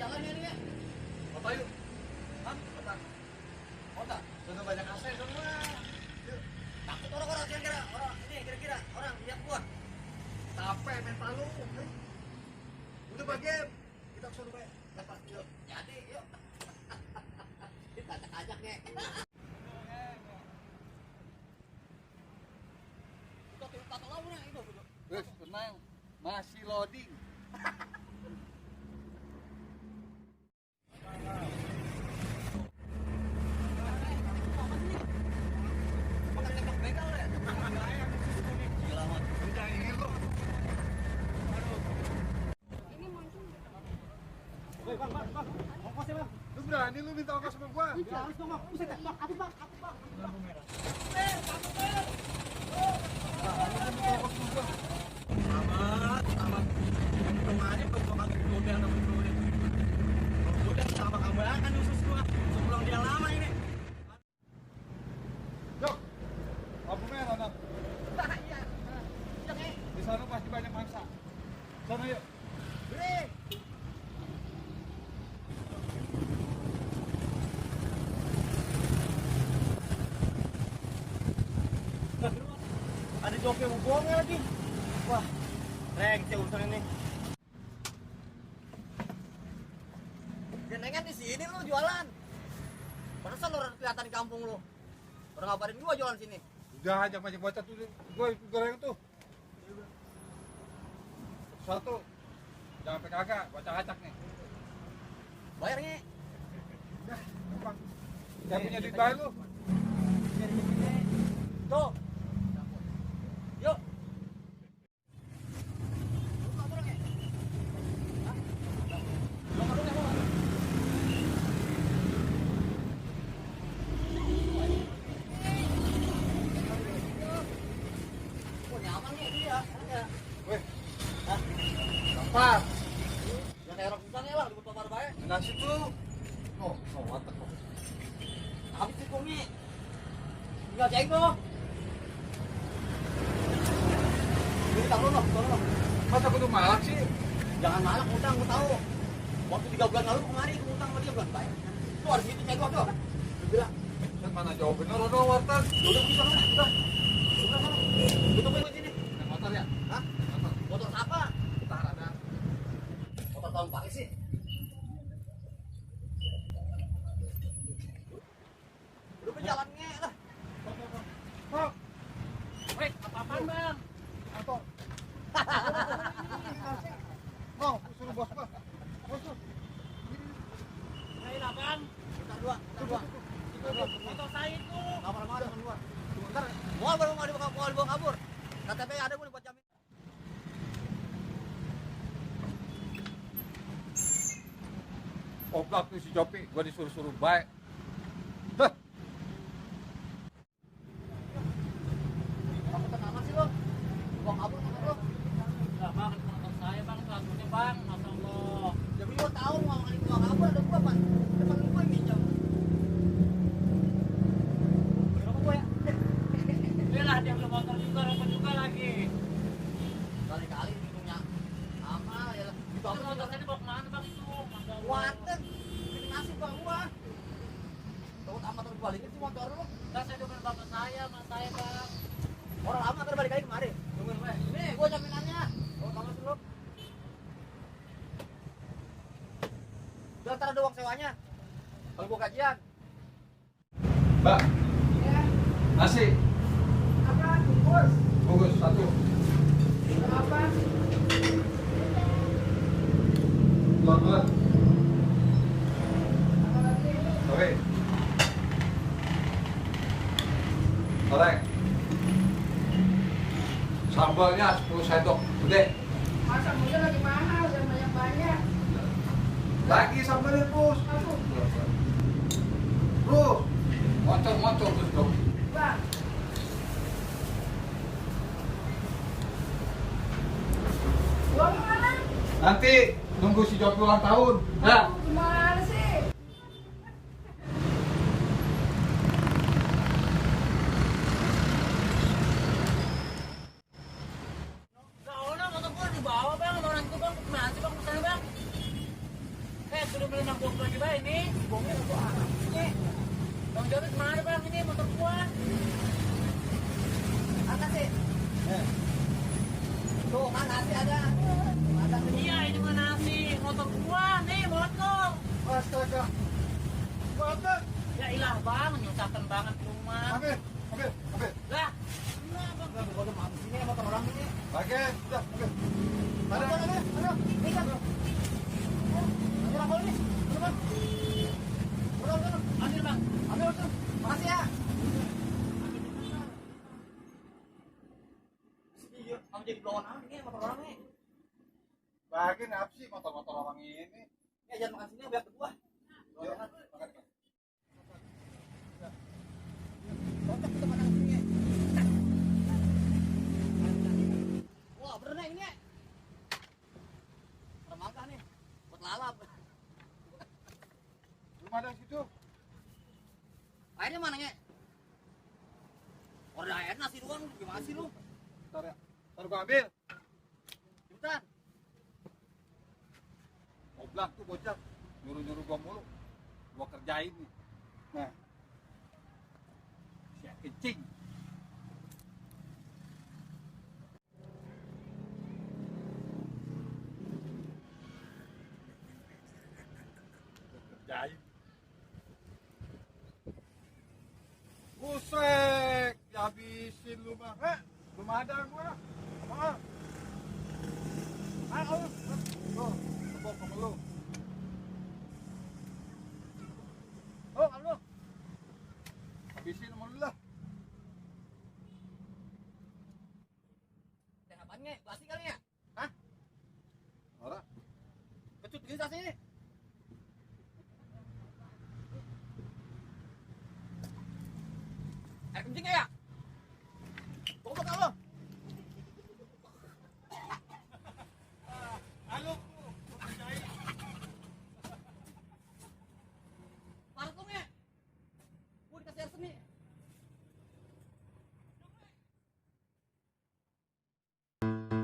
jalan ya nih ya. Apa yuk? Hah? Kota? Kota? Sudah banyak AC semua. Yuk. Takut orang-orang kira-kira orang ini kira-kira orang lihat gua. Capek mental lu. Udah bagian. Kita kesana bae. Dapat yuk. Jadi yuk. Kita ajak ya. Wes, tenang, masih loading. Lu berani lu minta ongkos sama gua? Harus dong, Bang. Buset, Bang. Aku, Bang. Amat. Untung aja pas gua pakai goda sama goda. Goda sama kamu akan usus gua. Sebelum dia lama ini. Yuk, lampu merah nak. Iya. Di sana pasti banyak mangsa. Sana yuk. Bre. Ada joki yang bohongnya lagi. Wah, rengce urusan ini. Genengan di sini lu jualan. Pantesan orang kelihatan di kampung lu. Orang ngabarin gua jualan sini. Udah ajak banyak bocah tuh. Gua ikut goreng tuh. Satu. Jangan sampai kagak, bocah acak nih. Bayarnya. Udah, gampang. Saya punya duit bayar lu. Tuh. Yuk. Buka burungnya. Hah? Buka burungnya, Bang. Oh, nyaman nih dia. Ya. Weh, Hah? gampang. Ya kayak orang susah nih lah, di Kota Bae. Nggak situ. Oh, watak kok. Habis itu nih. Tinggal cek tuh. Ini tanggung loh, tolong loh. Masa kudu malak sih? Jangan malak utang, gue tahu. Waktu 3 bulan lalu kemari gue utang sama dia belum bayar. Tuh harus gitu cek gua tuh. Dia bilang, Kan mana jauh bener ono warteg. udah bisa lah, udah. Udah sana. Gue tungguin di sini. Naik motor ya? Hah? Motor. Motor siapa? Bentar ada. Motor tahun pakai sih. Udah berjalannya lah. Oh, Wait, apa-apaan bang? motor. Mau, suruh bos gua. Bos tuh. Ngain apaan? Kita dua. Motor saya itu. Gak marah-marah temen gua. Bentar, mau dibawa kabur. KTP ada gue buat jamin. Oblak tuh si Jopi, gua disuruh-suruh baik. Dah. Kamu tenang sih lo. Bawa kabur motor lo. Enggak bang, motor saya bang, lagunya bang, Masya Allah. Jadi lo tahu mau kali bawa kabur ada gua pan. Depan gua yang minjam. Berapa gua ya? Dia lah dia beli motor juga, rokok juga lagi. Kali-kali punya apa ya lah. Itu Itu apa motor saya dibawa kemana bang itu? Masya Allah. Warteg. Ini nasi bang gua. Takut amat terbalikin sih motor lo. Enggak, saya udah bapak saya, mas saya bang. Orang lama kan balik lagi kemari. Tungguin gue. Nih, gua jaminannya. Oh, kamu dulu. Udah ntar ada uang sewanya. Kalau gua gajian. Mbak, Ya, nasi. apa bungkus? Bungkus satu. Berapa? Dua. Apa lagi? Oke. Goreng. Sambalnya 10 sendok, gede. Masa muda lagi mahal dan banyak-banyak. Lagi sambalnya terus. Aku, Bro, motor terus dong. Bang, uang mana? Nanti nunggu si Jopi ulang tahun. Ya. Aku gimana sih? Enggak, motor gua dibawa bang, sama orang itu bang, kemana sih bang, pesannya bang? mana bang ini motor gua? Angkat sih. Tuh kan nasi ada. Ada Iya ini mana sih motor gua nih motor. Astaga. Motor. Ya ilah bang nyusahkan banget rumah. Ambil. Lah, Enggak bodoh amat sini motor orang ini. Bagian, sudah, ambil. Ada. Ini kan. Ini apa ini? Teman. Udah. ambil bang. Ambil tuh. Makasih ya. Iya, kamu jadi blowan amat ini motor orang nih. Bagian apa sih motor-motor orang ini? Ya jangan makan sini biar kedua. Yuk, makan. Cocok kita makan sini. Wah, bener nih ini. Remangkah nih. Buat lalap. Belum ada situ. Airnya mana, Nge? Order air nasi doang, gimana sih lu? Ntar ya. Ntar gua ambil. Cepetan. Goblok tuh bocah. Nyuruh-nyuruh gua mulu. Gua kerjain nih. Nah. Siap kencing. Gua kerjain. Busek, dihabisin lu mah. Belum ada gua. Apa? Ayo, tuh, tepuk sama lu. Oh, kalau lu. Habisin sama lu lah. Teh apaan, Nge? Basi kali ya? Hah? Ora, Kecut gini tas ini. Air kencing ya? Goblok kalau lu. halo. Parut lu, Nge. Gua dikasih air seni. Thank